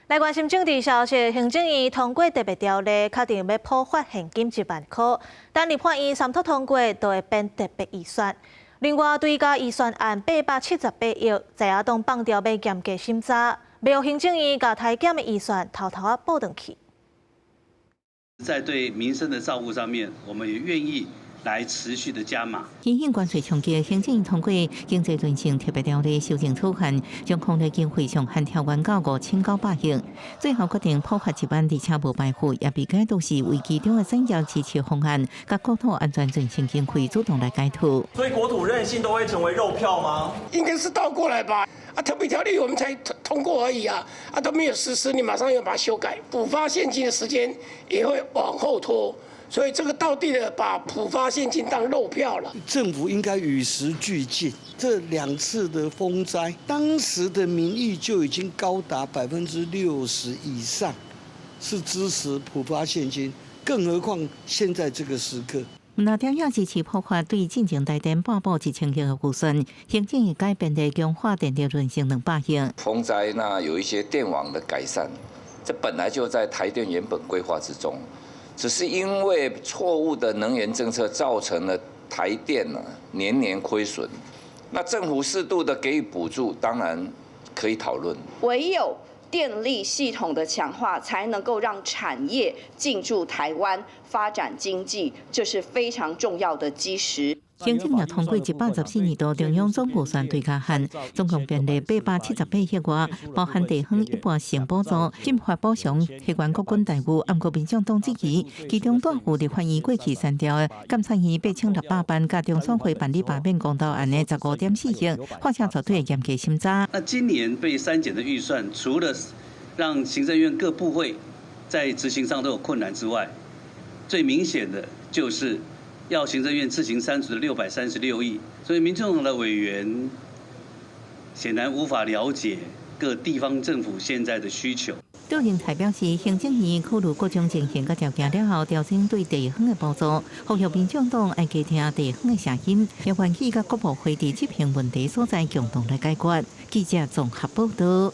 來關心政治消息，行政院通過特別條例，確定欲普發現金1萬箍，等立法院三讀通過，就會變特別預算。另外，追加預算案878億，在野黨放調欲嚴格審查，袂予行政院共台檢的預算偷偷仔補轉去。在對民生的照顧上面，我們也願意來持續的加碼。因應關稅衝擊，行政院通過經濟韌性特別條例修正草案，將空的經費上限調懸到5900億。最後決定普發1萬，而且無排富，也被解讀是危機中的產業支持方案，佮國土安全韌性經費主動來解套。所以國土韌性都會成為肉票嗎？應該是倒過來吧？啊，特別條例我們才通過而已啊，啊都沒有實施，你馬上要把它修改，補發現金的時間也會往後拖。所以這個倒地的把普發現金當肉票了。政府應該與時俱進。這兩次的風災，當時的民意就已經高達60%以上，是支持普發現金，更何況現在這個時刻。那中央支持普發對進前台電撥補1000億的預算，行政院改變的強化電力韌性200億。風災那有一些電網的改善，這本來就在台電原本規劃之中。只是因為錯誤的能源政策造成了台電呢年年虧損，那政府適度的給予補助，當然可以討論。唯有電力系統的強化，才能夠讓產業進駐台灣發展經濟，這是非常重要的基石。行政院通過114年度中央總預算追加案，總共編列878億外，包含地方一半性補助、禁發補償、彼原國軍待遇。毋過民進黨質疑，其中大戶立法院過去刪掉的監察院8600萬，佮中選會辦理罷免公投案的15.4億，發射絕對嚴格審查。那今年被刪減的預算，除了讓行政院各部會在執行上都有困難之外，最明顯的就是要行政院自行刪除的636億，所以民進黨的委員顯然無法了解各地方政府現在的需求。杜榮泰表示，行政院考慮各種情形佮條件了後，調整對地方的補助，呼籲民進黨愛加聽地方的聲音，也願意佮各部會佇執行問題所在共同來解決。記者綜合報道。